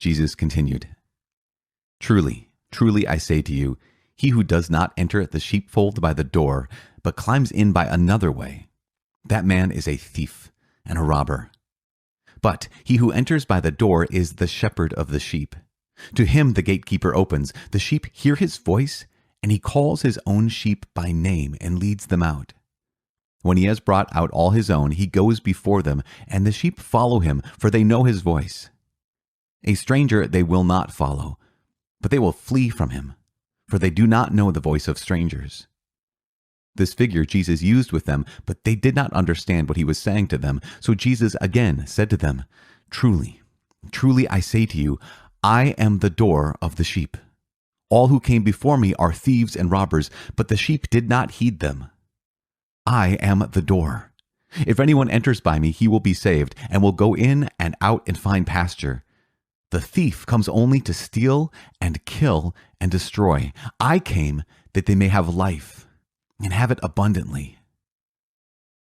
Jesus continued, "Truly, truly I say to you, he who does not enter the sheepfold by the door, but climbs in by another way, that man is a thief and a robber. But he who enters by the door is the shepherd of the sheep. To him the gatekeeper opens, the sheep hear his voice, and he calls his own sheep by name and leads them out. When he has brought out all his own, he goes before them, and the sheep follow him, for they know his voice. A stranger they will not follow, but they will flee from him, for they do not know the voice of strangers." This figure Jesus used with them, but they did not understand what he was saying to them. So Jesus again said to them, "Truly, truly I say to you, I am the door of the sheep. All who came before me are thieves and robbers, but the sheep did not heed them. I am the door. If anyone enters by me, he will be saved, and will go in and out and find pasture. The thief comes only to steal and kill and destroy. I came that they may have life and have it abundantly.